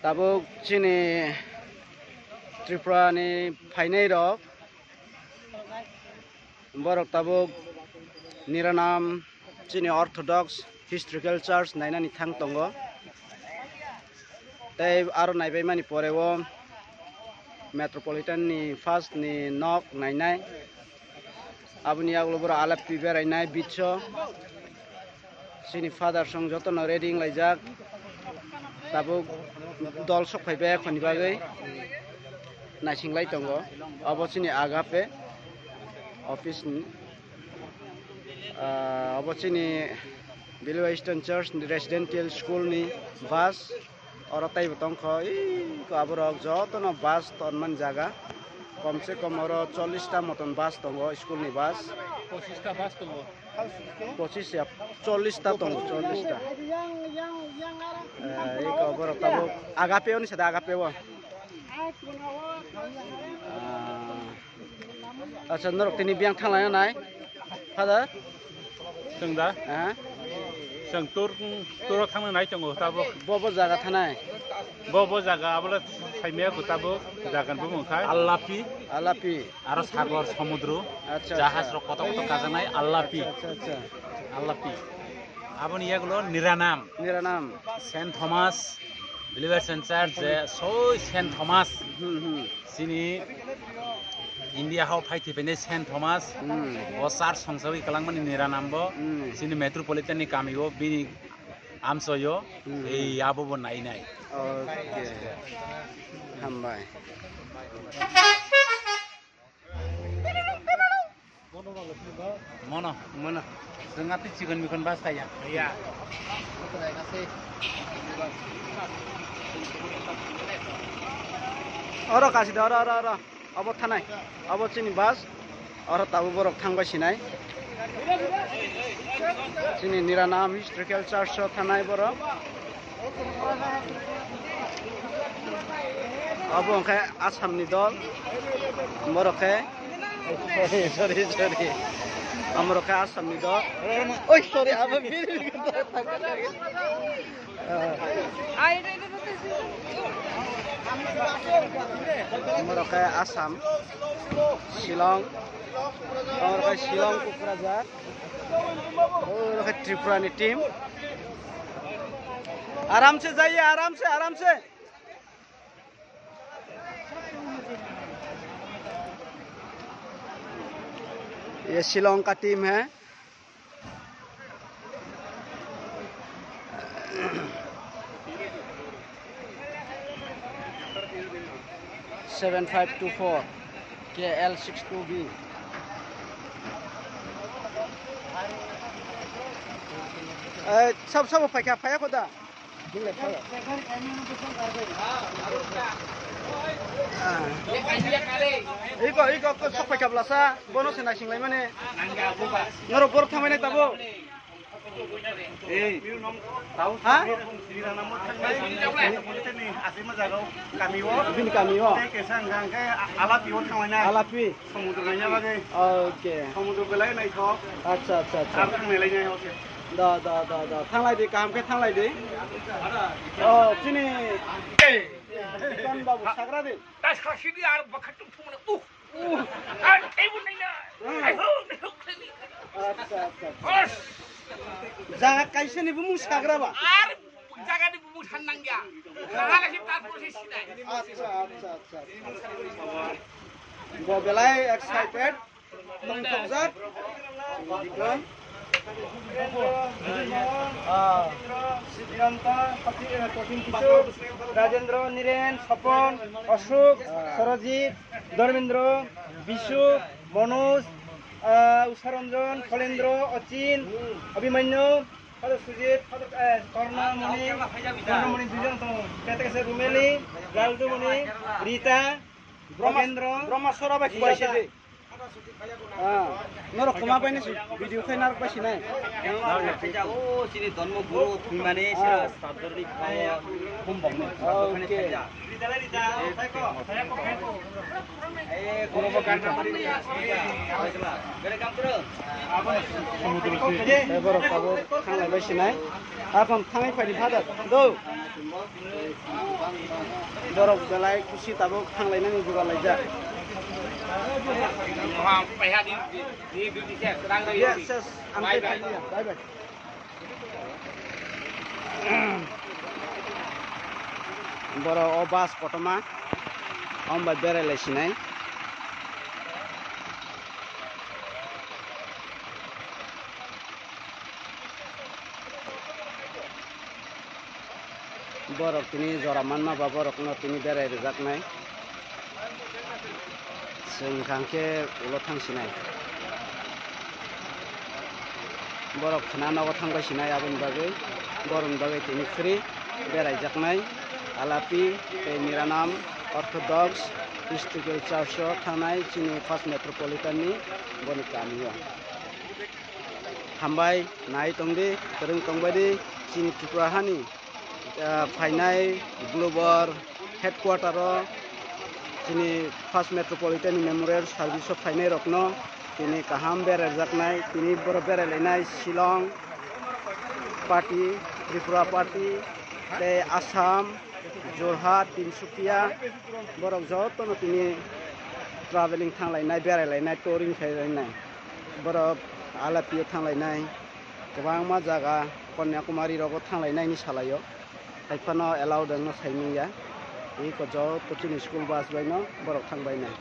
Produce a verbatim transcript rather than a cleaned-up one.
Tabuk chini Tripura ni phainai rok, borok tabuk Niranam chini Orthodox Historical Church nainani thang tongo. Tei aro naibaimani pore o Metropolitan ni first ni nok nainai. Aboni yagulo borok alap pi berainai bitso. Chini father song jotono ready wnglaijak. Tabuk dol sok phaibai ekhoni bagwi naisinglai tongo. Obo chini Agape office ni, ah, obo chini Belua Eastern Church Residential School ni bus. Oro teibo tongkho, iko aborok jotono bus tonmani jaga. Komse kom oro chollish ta moton bus tongo, school ni bus. Pochis ta bus tongo. Pochis ya, chollish ta tongo, chollish ta. Eh, iko borok tabuk Agape oni sada Agape o. Ah. Acha, norok tini biyang thanglaina nai. Father? Chwng da? Ha? Chwng tur, turo thangna nai tongo tabuk. Bo bo jaga thanai? Bo bo jaga abole saimaya ko tabuk. Jagan bumung khai Alapi. Alapi. Aro sagor, somudro. Acha, jahaj acha. Rok koto koto kajanai Alapi. Acha, acha. Alapi. Aboni yagulo Niranam. Niranam. Saint Thomas. Believer Saint Church je soi Saint Thomas. Hmm, hmm. Chini India hao phai thiphainai Saint Thomas. Hmm. O church songsawi kwlangmani Niranambo. Hmm. Chini metropolitan ni kamio bini amchoyo. Hmm. Ei abobo nainai. Okay. Hambai. Mono. Mono. Chwng atwi chikon mikon bas kaya. Ya. Oro kasi da, oro, oro, oro. Abo thanai. Abo chini bus. Oro tabuk borok thangbai sinai. Chini Niranam Historical Church o thanai borok. Abo wngkha Assam ni dol. Borok khe, sorry, sorry, sorry. Amorok khe Assam ni dol. Oi, sorry, abo bini. Amorok khe Assam, Shillong. Amorok khe Shillong, Kokrajhar. Amorok khe Tripura ni team. Aram se jaiye, aram se, aram se. ये शिलोंग का टीम है। Seven five to four के L six to be. ए, सब, सब फाइका, फाया खोदा। Iko, iko, ko sok paikha blasa, bono se naising lai mane. Norok borok thamai nai tabo. Ei, tau ha? Bini kami o. Alapi. Samudra naina bagwi. Okay. Samudra belai naithok. Acha, acha, acha. Ar thanglai nai, okay. Da, da, da, da. Thanglai di, kaham khe thanglai di. Oh, chini. Kon babu, sagra di. Ta sasidi ar bakhatum thumna. Uh. Uh. Ar taibu naina. Hmm. Ai ho, ho, khani. Acha, acha, acha. Os. Jaga kaisa ni bumung sagra ba? Ar jaga ni bumung san nangya. Hala si tar por si sinai. Acha, acha, acha, acha. Bo belai excited. Tongthokjak. Bikram. Ah. Siddhanta, Kothin Kisu, Rajendra, Niren, Sopon, Ashok, Sarojit, Dharmendra, Bishu, Manoj, ah, Usharanjan, Kholendra, Achin, Abhimanyu, Father Sujit, Father, eh, Karna Moni, Karna Moni duijon tongo. Kete kese Rumeli, Laldu Moni, Rita, Brahma, Bhagendra, Brahma Sora bai Rita. Kubai se de. Ah, norok khoma bai ni video khai narok bai sinai. Narok khaija, o chini Dharma Guru thwimani se. Ah. Sadharni khai hum bong. Okay. Eborok tabuk thanglai bai sinai. Akhon thangwi phaidi father. Do. Borok belai khusi tabuk thanglainani jugal laijak. Yes, yes, ang tei phailiya. Bye bye. Borok o bus kotorma, om bai berai lai sinai. Borok tini jora manma ba borokno tini berai rwjaknai. Chwng hwnkha khe ulo thang sinai. Borok khwna nogo thang bai sinai aboni bagwi. Borokni bagwi tini free beraijaknai. Alapi tei Miranam Orthodox Historical Church o thangnai chini First Metropolitan ni boni kamio. Hambai, nai tongdi, kwrwng tongbaidi, chini Tripura hani, ah, phainai Global Headquarter o chini First Metropolitan Memorial Service o phainai rokno tini kaham beraijaknai, tini borok berai lainai Shillong party, Tripura party, tei Assam, Jorhat, Tinsukia, borok jotono tini traveling thang lainai, berai lainai, touring khai lainai. Borok Alapi o thang lainai, kwbangma jaga Kanyakumari rogo thang lainai ni salai o. Haiphano allowed wngno sai manya. Iko joto chini school bus bai no borok thang bainai.